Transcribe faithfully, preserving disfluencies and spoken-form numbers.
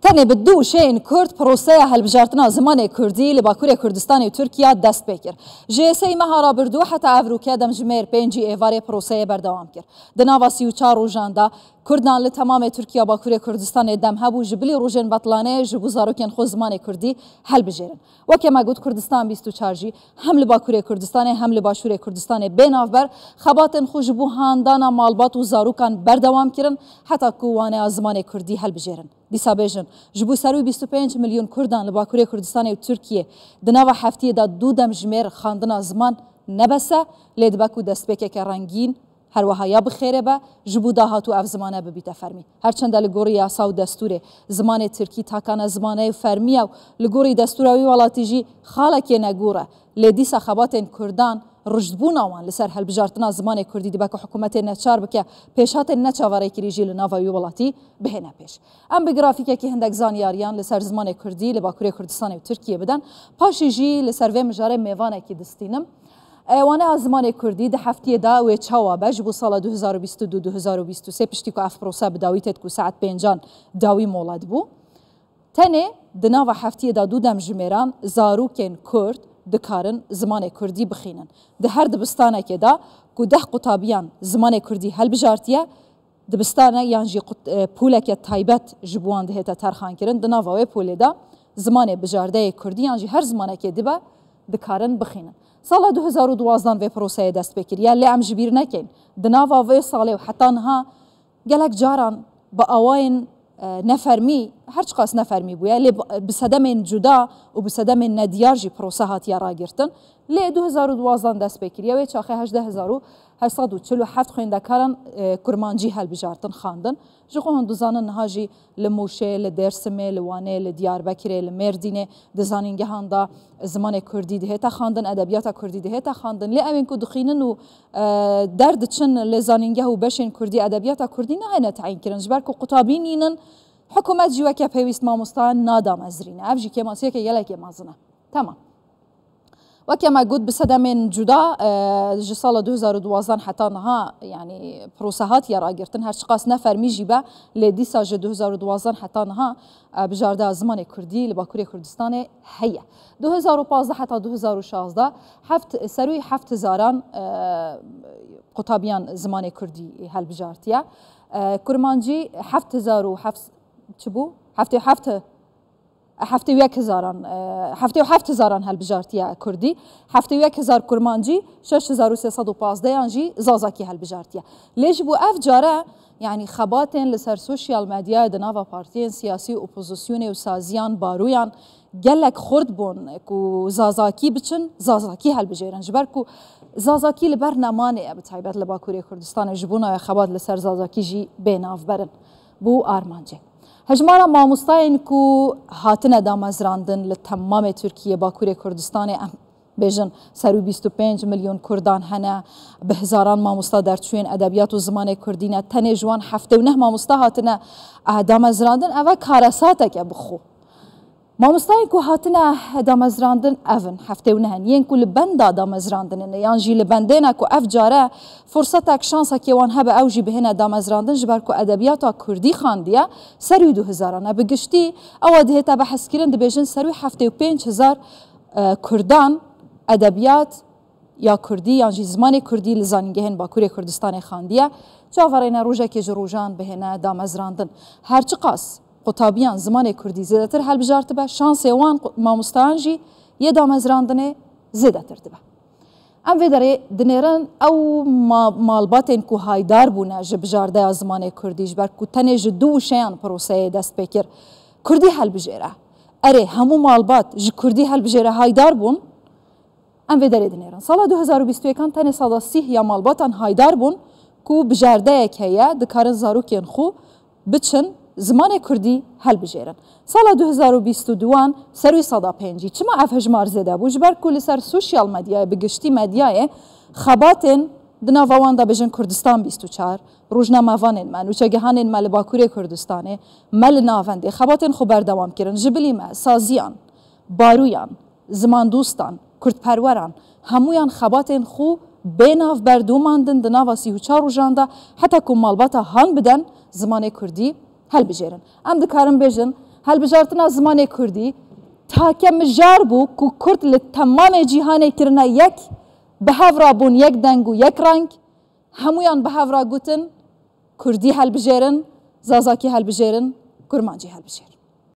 Tenê bi du wişeyên Kurd proseya hilbijartina zimanê Kurdî li Bakurê Kurdistanê û Tirkiya dest pê kir. Ji sêyî meha rabirdû heta ev rûke demjimêr pêncî êvarê proseyê berdewam kir. Di nava sî û çar rojan de Kurdan li temamê Tirkiya Bakurê Kurdistanê dem hebû ji bilî rojên betlanê ji bo zarokên xwe zimanê Kurdî hilbijêrin. Weke me got, Kurdistan bîst û çar jî hem li Bakurê Kurdistanê hem li Başûrê Kurdistanê bê navber xebatên xwe ji bo handana malbat û zarokan berdewam kirin heta ku waneya zimanê Kurdî hilbijêrin. Dîsa bêjin, ji bo ser wî bîst û pênc milyon Kurdan li Bakurê Kurdistanê û Tirkiyê di nava heftiyê de du demjimêr xandina ziman ne bes e, lê dibe ku destpêkeke rengîn, her wiha ya bi xêrê be, ji bo dahatû ev zimane bibîte fermî. Her çend e li gorî yasa û destûrê zimanê tirkî takane zimaneyê fermî ye û li gorî destûra wî welatî jî xalekê negor e. Lê dîsa xebatên Kurdan, rijdbûna wan li ser hilbijartina zimanê Kurdî dibe ku hikûmetê neçar bike, pêşhatên neçaverêkirî jî li nava wî welatî bihêne pêş. Em bi grafîkekî hindek zanyariyan li ser zimanê Kurdî li Bakurê Kurdistanê û Tirkiyê bidin. Paşî jî li ser vê mijarê mêvanekî distînim. E, waneya zimanê Kurdî di heftiyê de wê çawa be? Ji bo sala du hezar û bîst û du, du hezar û bîst û sê, piştî ku ev prose bi dawî têt ku saet pêncan dawî mola dibû, tenê di nava heftiyê de du demjimêran zarokên Kurd dikarin zimanê Kurdî bixînin. Di her dibistanekê de ku deh qutabiyan zimanê Kurdî helbijartiye, dibistane yan jî qut-, e, pûleke taybet ji bo wan dihête terxankirin. Di nava wê pûlê de zimanê bijardeyê Kurdî yan jî her zimanekê dibe dikarin bixînin. Sala du hezar û duwazdan vê proseyê dest pê kiriye, lê em ji bîr nekin, di nava vê salê û heta niha gelek caran bi awayên, e, nefermî, her çiqas nefermî bûye, lê bi, bi sedemên cuda û bi sedemên nediyar jî prose hatiye ragirtin. Lê du hezar û duwazdan dest pê kiriye, wê çaxê hejdeh hezar û heşt sed û çil û heft xwendekaran, e, kurmancî helbijartin, xandin. Ji xwe hûn dizanin niha jî li Mûşê, li Dêrsimê, li Wanê, li Diyarbekirê, li Mêrdînê, di zanîngehan de zimanê Kurdî dihête xandin, edebiyata Kurdî dihête xandin. Lê ewên ku dixwînin û, e, derdiçin li zanîngeh û beşên Kurdî edebiyata Kurdî nayêne teyînkirin. Ji ber ku qutabî nînin, hikûmet jî weke pêwîst mamosta nadamezrîne. Ev jî kêmasiyeke gelekê mezin e. Temam. Weke me got, bi sedemên cuda, e, ji sala du hezar û duwazdan heta niha, yanî prose hatiye ragirtin, her çiqas ne fermî jî be, lê dîsa ji du hezar û duwazdan heta niha, e, bijardeya zimanê Kurdî li Bakurê Kurdistanê heye. Du hezar û pazdeh heta du hezar û şazdeh heft, serûyî heft hezaran, e, qutabiyan zimanê Kurdî helbijartiye. E, Kurmancî heft hezar û heft, çi bû? Heftê û heft heftê û yek hezaran, e, heftê û heft hezaran helbijartiye Kurdî, heftê û yek hezar Kurmancî, şeş hezar û sê sed û pazdeh yan jî Zazakî helbijartiye. Lê ji bo ev care, yanî xebatên li ser sosyal medyayê di nava partiyên siyasî û opozisyonê û saziyan baroyan gelek xurt bûn ku Zazakî biçin, Zazakî helbijêrin. Ji ber ku Zazakî li ber nemanê ye, bi taybet li Bakurê Kurdistanê, ji bo navê xebat li ser Zazakî jî bê navberin. Bû armancê. Hejmara mamostayên ku hatine damezrandin li temamê Tirkiyê, Bakurê Kurdistanê, em bêjin ser û bîst û pênc milyon Kurdan hene, bi hezaran mamosta derçûyên edebiyat û zimanê Kurdî ne. Tenê ji wan heftê û neh mamosta hatine, eh, damezrandin. Ev e karesateke bi xwe. Mamostayên ku hatine damezrandin ev in, heftê û neh in. Yên ku li benda damezrandinê ne, yan jî li bendê ne ku ev care fursetek, şansekê wan hebe ew jî bihêne damezrandin, ji ber ku edebiyata Kurdî xandiye, ser wî du hezaran e. Bi giştî ewa dihête behskirin, dibêjin ser wî heftê û pênc hezar, e, Kurdan edebiyat ya Kurdî yan jî zimanê Kurdî li zanîngehên Bakurê Kurdistanê xandiye. Çaverêne rojekê ji rojan bihêne damezrandin. Her çiqas qutabiyan zimanê Kurdî zêdetir helbijartibe, şansê wan qu-, mamostayan jî yê damezrandinê zêdetir dibe. Em vê derê dinêrin ew ma-, malbatên ku haydar bûne ji bijardeya zimanê Kurdî, ji ber ku tenê ji du wişeyan proseyê dest pê kir. Kurdî helbijêre. Erê, hemû malbat ji Kurdî helbijêre haydar bûn? Em vê derê dinêrin. Sala du hezar û bîst û yekan tenê sada sîh ya malbatan haydar bûn ku bijardeyek heye, dikarin zarokên xwe biçin zimanê Kurdî helbijêrin. Sala du hezar û bîst û duan ser wî sada pêncî. Çima ev hejmar zêde bû? Ji ber ku li ser sosyal medyayê, bi giştî medyayê, xebatên di nava wan de bêjin Kurdistan bîst û çar, rojnamevanên me, nûçegihanên me li Bakurê Kurdistanê, me li navendê xebatên xwe berdewam kirin. Ji bilî me, saziyan, baroyan, zimandostan, kurdperweran, hemûyan xebatên xwe bê nav berdomandin di nava sî û çar rojan de, heta ku malbata han biden zimanê Kurdî helbijêrin. Em dikarin bêjin, Helbijartina zimanê kurdî take mijar bû ku kurd li temamê cîhanê kirine yek, bi hev re bûn yek deng û yek reng, hemûyan bi hev re gotin, kurdî helbijêrin, zazakî helbijêrin, kurmancî helbijêrin.